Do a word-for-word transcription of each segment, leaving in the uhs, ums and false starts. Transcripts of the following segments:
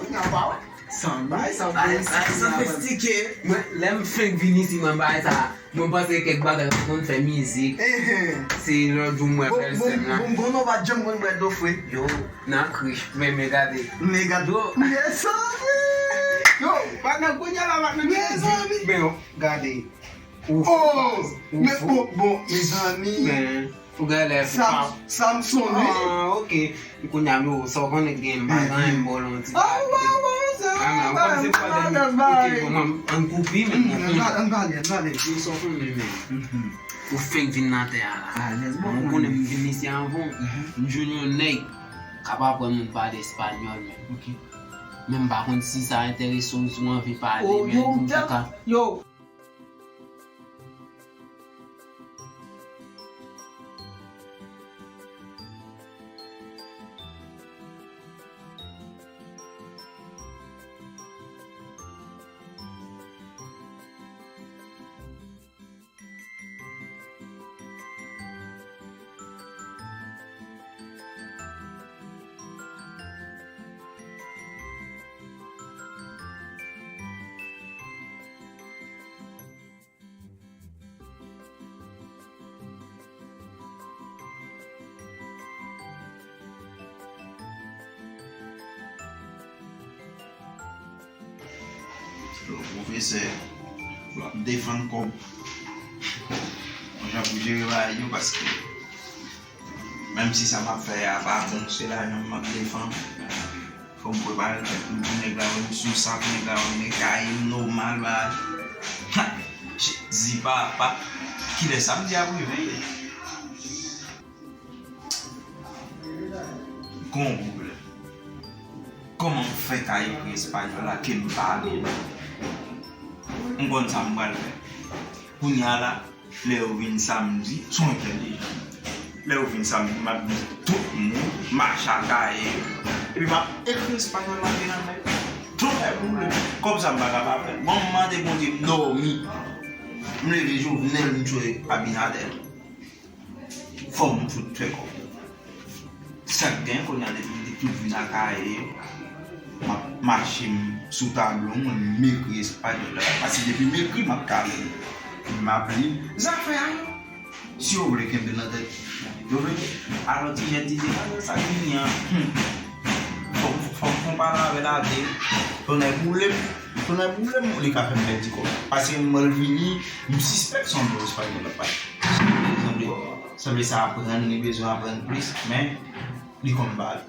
Kounye a pa wè. San bay, san bay, bay, bay, sofistike. Mwen, lè m fenk vin isi, mwen bay sa. Mwen panse kèk bagay mwen konn fè mizik. Se lòt jou mwen fè l sèm la. Bon, bon, bon, nou pa janm konn bwè dlo fre. Yo, nan krich, men, men gade. Men gade. Yo. Mezanmi. Yo, pa nan kounye a la, pa nan mezanmi. Men yo, gade. Ou fò. Oh, men bon, bon, mezanmi. Men, ou genlè fò. Sam, Samson, wi. Ah, ok. Kounye a, men, sa w konnen gen bagay, m ba w yon ti bagay. Ah, men, ou konn se pwoblèm. Ok, bon, mwen, ann koupe, men, bon, ann pale, ann pale. Yo, sa w konnen, men. Ou fenk vin nan tè a la. Alèz, bon, ou konnen m vin isi anvan w. M jwenn yon nèg k ap aprann moun pale espanyòl, men. Ok. Men m pa konn si sa enterese w, si w anvi pale, men, pou m te ka. Yo. Pwofesè, w ap defann kòb. Yon jan pou jere bagay yo, paske menm si sa m ap fè a pa bon, se lajan m ap defann. Fò m prepare tèt m pou nèg la wè m sou sak, nèg la wè m gen kay m nòmal, bagay. Ha! Zi pa, pa. Kilè samdi ap rive? Gon pwoblèm. Kòman m fè ka ekri espanyòl la ke m pa byen? M konn sa m pral fè. Kounye a la, lè yo vin samdi, se yon entèlijan. Lè yo vin samdi, m ap di tout moun mache a kaye yo. Epi m ap ekri espanyòl la gen nan men. Tout lè boule. Kòb sa m pa ka pa fè. Bon, m mande Bondye m dòmi. M leve Jovenel, m tchwe Abinader. Fò m fout fè kòb. Sa k gen kounye a depi m te tout vin ak kaye yo, m ap mache m sou tablo mwen, m ekri espanyòl la. Paske depi m ekri, m ap ka li. M ap li zafè a yo. Si yo vle kenbe nan tèt yo vle. Alò, ti jèn, ti degaje sa k vini an. Hmm. Fò m, fò m fè yon pale avè l atè. Tonnè boule m. Tonnè boule m, li ka fè m pèdi kòb. Paske m wè l vini, m sispèk se yon bon espanyòl l ap pale. Sanble, sanble sa aprann, li bezwen aprann plis, men li konn pale.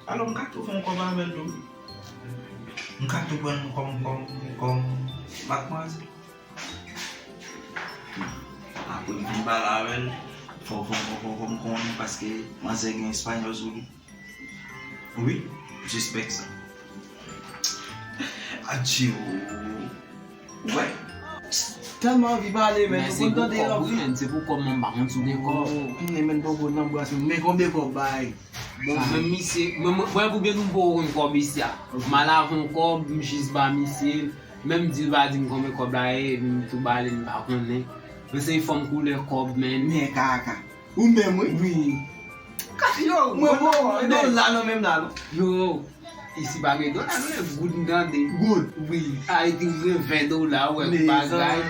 Alò, m ka tou fè yon kòb avè l tou. M ka tou pran l kòm, kòm, kòm matmwazèl. Apre m fin pale avè l, fò, fò, fò, fò, fò m konnen paske manzè gen espanyòl sou li. Wi, m sispèk sa. Adje o. Wè. Tèlman anvi pale, men. Men se pou kòb, wi, men se pou kòb, mwen pa konn si w gen kòb. Mwen menm poko nan bras mwen. Men konbyen kòb bay? Bon, men misye, mwen, mwen, mwen pou byen di w m poko konn kòb isi a. M al avè yon kòb, m jis ba misye, menm di l pa di m konbyen kòb la ye, epi m tou ba li, m pa konnen. Men se fòm koulè kòb, men. Men kaka. Ou menm, wi. Wi. Yo, mwen, mwen, mwen, dola nan menm la, non. Yo, isi pa gen dola, non, e goud m tande. Goud. Wi, Ayiti gen ven dola, wè, bagay.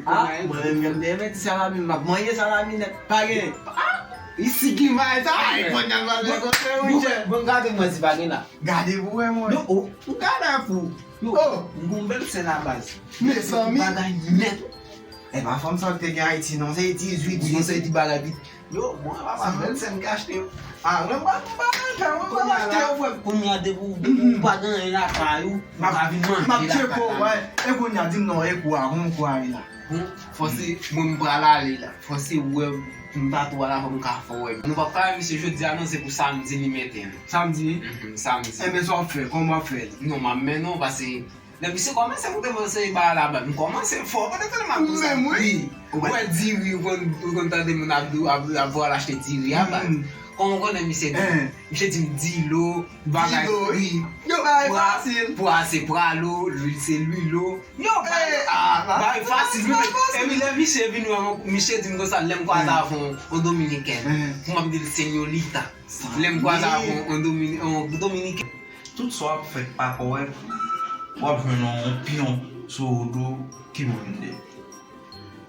Ah, mwen menm, mwen te renmen ti salami, m ap manje salami nèt, pa gen. Ah, isi ki bay sa, ay, konnya m ap rakonte wi, chè. Bon, gade mwen si pa gen la. Gade pou wè, mwen. Yo, oh. Ou gade pou. Yo, oh, m gon bèl sè la baz. Mezanmi. Bagay nèt. E pa fanm sa ki te gen Ayiti non, se dizuit jou se ti bagay ki. Yo, mwen pa pa bèl sè m ka achte yo. Ah, mwen pa m pa nan kay, mwen pa m achte yo, frè m. Kounye a depi w pa gen anyen lakay ou, ou ka vin manje lakay la. M ap tcheke w, wè. E kounye a di m non, e kou a, bon kou a ye la. Bon, fò se mwen m pral ale la. Fò se wè m ta tou al avè m ka fè wè. Nou p ap ka wè misye jodi a non, se pou samdi li mete l. Samdi? Mhm, samdi. Enben sa w ap fè, kòman w ap fè l? Non, m ap mennen w pase. Lè misye kòmanse moute mwen se ba la ba, m kòmanse fò, mwen te tande m ap di sa. Ou menm, wi. Wi. Ou wè diri, ou konn, ou konn tande moun ap, ap, ap, ap vwal achte diri a baz. Kòman ou konnen misye di? Misye di m dilo, bagay fri. Yo, bagay fasil. Pwa se pwa lo, lwil se lwilo. Yo, bagay fasil, wi. Epi lè misye vin wè mwen, misye di m konsa, lè m kwaze avè yon, yon dominikèn, pou m ap di l senyorita. Lè m kwaze avè yon, yon domini-, yon dominikèn. Tout sa w ap fè k pa kòrèk, w ap jwenn yon pyon sou wout ou ki pou vin de.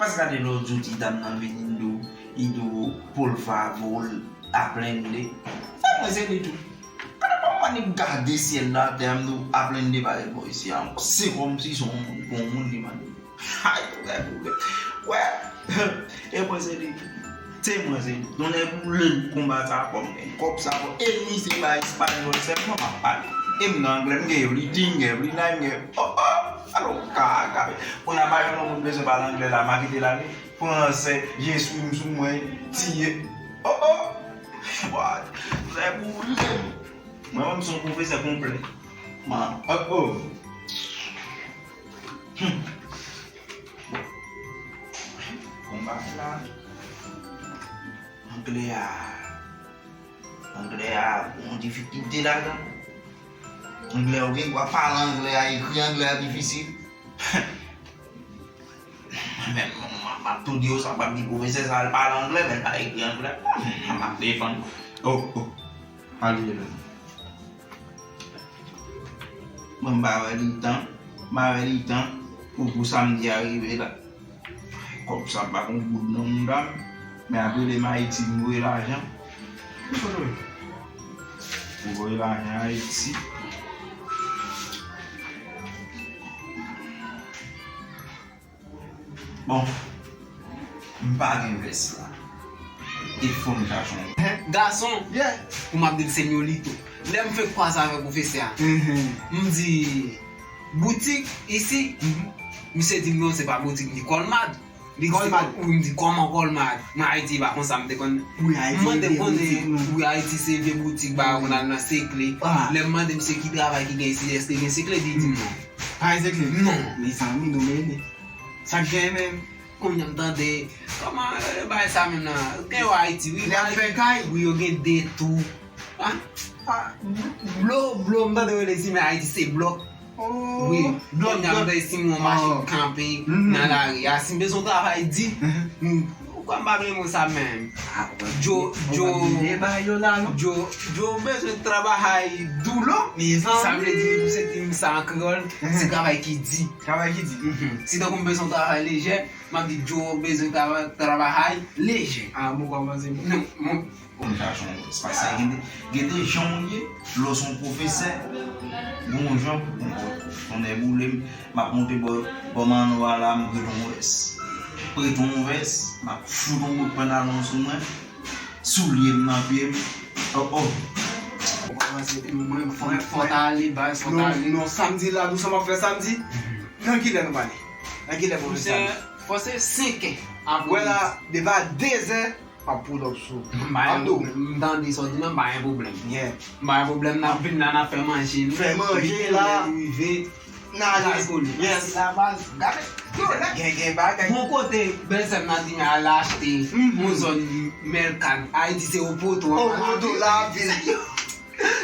Pas gade lè w di w ti dam nan vini, m di w, li di w Polfa voye l a plende. Fè mwen se li tou. Gade kòman li gade syèl la, tè a, m di w a plende pa gen bò isi a ankò. Se kòmsi se yon moun, se yon moun li mande. Ay, wè, wè. Wè. E mwen se li. Se mwen se li. Tonnè boule m konba sa kòm, kòb sa kòm. E misye pa espanyòl sèlman m ap pale. E m nan anglè, m gen everything, every name, gen. Oh, oh. Alò, ka, ka. Kounye a pa yon moun bezwen pale anglè la, m a kite l ale. Fransè, je suis m sou mwen, tiye. Oh, oh. Wè. Tonnè boule m. Mwen menm se yon pwofesè konplè. Man, oh, oh. Hmm. Konba la. Anglè a. Anglè a, gon difikilte ladan. Anglè a, ou gen dwa pale anglè a, ekri anglè a difisil. Men, m, m, m ap tou di yo sa, m ap di pwofesè sa al pale anglè, men l pa ekri anglè. M ap defann. Oh, oh. Al jwe la. Mwen m pa wè li tan, m pa wè li tan pou, pou samdi a rive la. Kòb sa pa gon goud nan mouda m, men ap rele m Ayiti m voye lajan. Ou konnen. M voye lajan Ayiti. Bon, m pa gen vès la. E fò m chache yon. Gason, pou m ap di l senyorito. Lè m fenk kwaze avèk pwofesè a, m di, boutik isi, misye di m non, se pa boutik, li Colmad. Li di, wi, m di, kòman Colmad? Mwen Ayiti, e pa konsa m te konn. M mande konnen, wi, Ayiti se vye boutik, ba, ou konn al nan sekle. Lè m mande misye ki travay ki gen isi, èske gen sekle, li di m non. Pa gen sekle? Non. Mezanmi, nou mele. Sa k gen menm? Kounye a m tande, kòman, eh, bagay sa menm nan? Gen yo Ayiti, wi. Lè ap fè kay? Wi, yo gen de tou. Ah, ah, blo, blo, m tande yo rele simen Ayiti se blòk. Oh, wi, blòk, kounye a m blòk. Tande si m wè yon machin kanpe nan lari a, si m bezwen travay di, m, Kòm pa vle mo sa menm. Djo, Djo, Djo, Djo bezwen travay dou lo. Sa vle di, se di m sa an kreyòl, se travay ki di. Travay ki di. Si tankou m bezwen travay lejè, m ap di Djo bezwen travay lejè. Ah, mwen kòmanse. Non, mwen Konn sa jan w wè. Se pa sa, gen de, gen de jan w ye, lè w se yon pwofesè, gon jan pou konpòte w. Tonnè boule m, m ap monte bò, bò Manno a la, m prete yon vès. Prete yon vès, m ap fout yon bout pantalon sou mwen, soulye m nan pye m. Oh, oh. Ou kòmanse, mwen, fò, fò t ale, baz, fò t ale. Non, non, samdi la, nou sa m ap fè samdi? Nan kilè nou pale? Nan kilè pou nou samdi? Fò se senkè. Wè la, depi a dezè, m ap pull up sou. M pa gen pwoblèm. M tande sa w di, non, m pa gen pwoblèm. M pa gen pwoblèm, n ap vin la, n ap fè manje nou. Fè manje la. Epi lè nou rive, n ale. N al kole. Yes. La baz, gade. Yo, la gen, gen bagay. Bon kote, bèlsè m nan di m al achte yon zòn Mèlkat. Ayiti se Opoto. Opoto, la vil.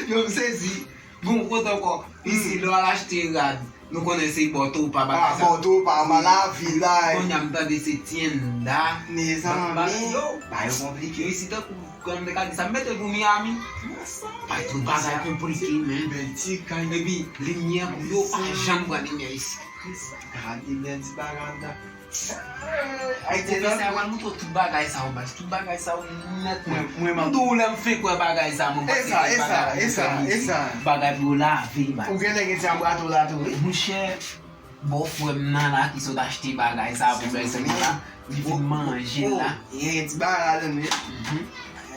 Yo, m sezi. Bon, kote ankò? Isi, lè w al achte rad, nou konnen se bò Topa bagay sa. Bò Topa, ma la vi la. Kounye a m tande se Tienda. Mezanmi. Yo, bagay yo konplike. Isi, tankou kòm te ka di sa, m mete pou Miami. Bay tout bagay konplike, men. Bèl ti kay. Epi, limyè, yo pa janm pran limyè isi. Gade bèl ti bagay la. Ayiti la. Pwofesè a pral montre w tout bagay sa yo, baz. Tout bagay sa yo nèt, mwen. Mwen, mwen, m di w lè m fenk wè bagay sa, mwen panse se bagay pou yo fè manje. Bagay pou yo lave, baz. Ou genlè gen ti anbrato la tou, wi. Monchè, bòfrè m nan la ki sot achte bagay sa pou bèlsè m nan la, li fin manje la. Gen ti bagay ladan l, wi.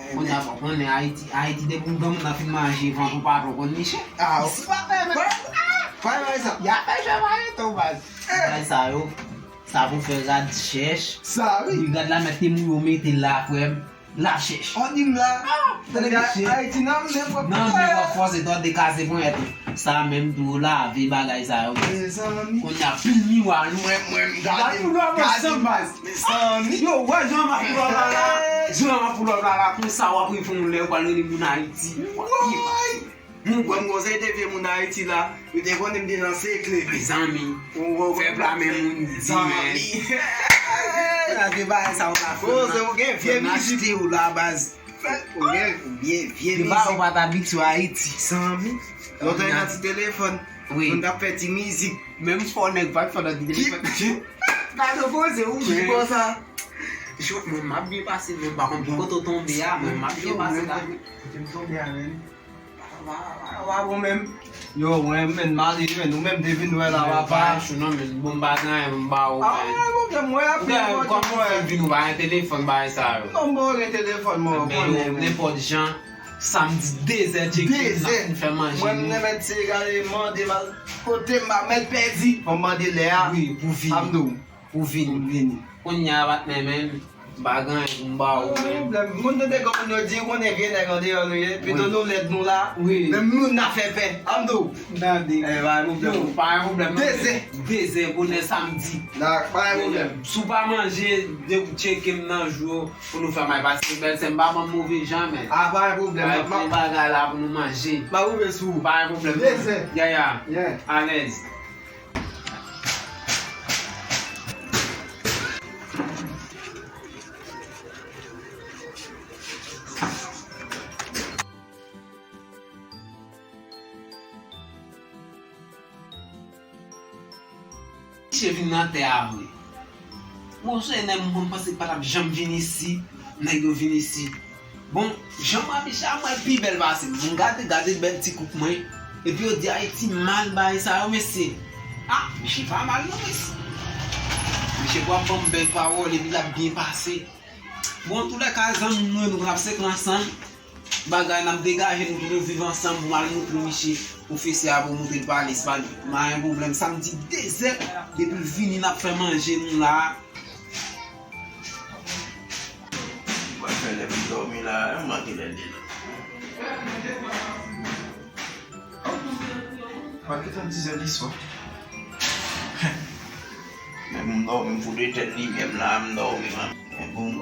Kounye a, bon, konnen Ayiti, Ayiti depi yon granmoun nan fin manje, vant ou pa tro konn niche. Isi pa fè menm. Fè bagay sa. Y ap fè jwe manje tou, baz. Bagay sa yo. Sa pou fè rad chèch. Sa, wi. Wi, rad la mèt te mouye, w mete l la, frè m. La chèch. Ou di m la. Tande mesye. Ayiti nan men w ap fòse tande kaze ponyèt ou. Sa menm tou, lave bagay sa yo. Mezanmi. Kounye a, pil miwa, nou. Mwen, mwen, m gade, gade, gade. Mezanmi. Yo, wè jan m ap pull up la, la. Jan m ap pull up la, la. Konsa w ap refè yon lè, w pral rele moun Ayiti. Woy! Mwen kwè m gon seri de vye moun Ayiti la, yo te konnen m te nan sekle. Mezanmi, fè pla men moun di men. Zanmi. Gade bagay sa w la fè. Koze ou gen vye mizik ou la baz. Ou gen vye, vye mizik. Ou pa t abitye Ayiti. Zanmi. Lontan gen ti telefòn. Wi. Moun t ap fè ti mizik. Menm fò nèg pa t fè nan ti telefòn. Gade koze ou menm. Ki bò sa? Mwen m ap byen pase, men m pa konn ki kote w tonbe a, men m ap byen pase la. Kote m tonbe a, menm? Wa, wa, wa, bon menm. Yo, mwen menm, m ale, menm, ou menm te vin wè la, papa. Chou non, menm, bon, m pa gen anyen pou m ba ou, menm. Ah, pa gen pwoblèm, mwen ap vin kòman ou vin, ou pa gen telefòn, bagay sa yo. Non, m pa gen telefòn, mwen, ou konnen, menm. Nenpòt jan, samdi dezè, tcheke, n ap fin fè manje nou. Mwen, m mèt se gade, mande, m al kote m pa mèt pèdi, fò m mande lè a. Wi, pou vini. Ap di w. Pou vini. Pou vini. Kounye a, patnè, menm, m pa gen anyen pou m ba ou, menm. Pwoblèm. Moun tande kòm nou di, ou konnen vye nèg andeyò nou ye. Pito nou lèd nou la. Wi. Menm nou n ap fè pè. An m di w. Tande. Eh, pa gen pwoblèm. Yo, pa gen pwoblèm, non. Dezè. Dezè, bonè samdi. Dak, pa gen pwoblèm. Si w pa manje, depi w tcheke m nan jou, pou nou fè may pase bèl, se m pa ban m move jan, men. Ah, pa gen pwoblèm. Pa gen bagay la pou nou manje. M ap rive sou ou. Pa gen pwoblèm, non. Dezè. Ya, ya. Yeah. Alèz. Misye vin nan tè a vre. Bon, se nèg mwen panse pa t ap janm vin isi, nèg yo vin isi. Bon, jan m ap chita, mwen pi bèl pase m. Bon, gade, gade bèl ti koup mwen. Epi yo di Ayiti mal bagay sa yo, mesye. Ah, misye pa mal non, mesye. Misye pral ban m bèl pawòl, epi l ap byen pase. Bon, antoulèka, zanmi m nou, nou konn ap sekle ansanm. Bagay n ap degaje nou pou nou viv ansanm, pou m al montre misye pwofesè a, pou montre l pale espanyòl. M pa gen pwoblèm, samdi dezè, depi l vini, n ap fè manje nou la. Mwen fè lè m dòmi la, m manke lè de la. Mwen gentan dizè di swa. Men m dòmi, m fout etèn limyè m la, m dòmi, man. Men bon.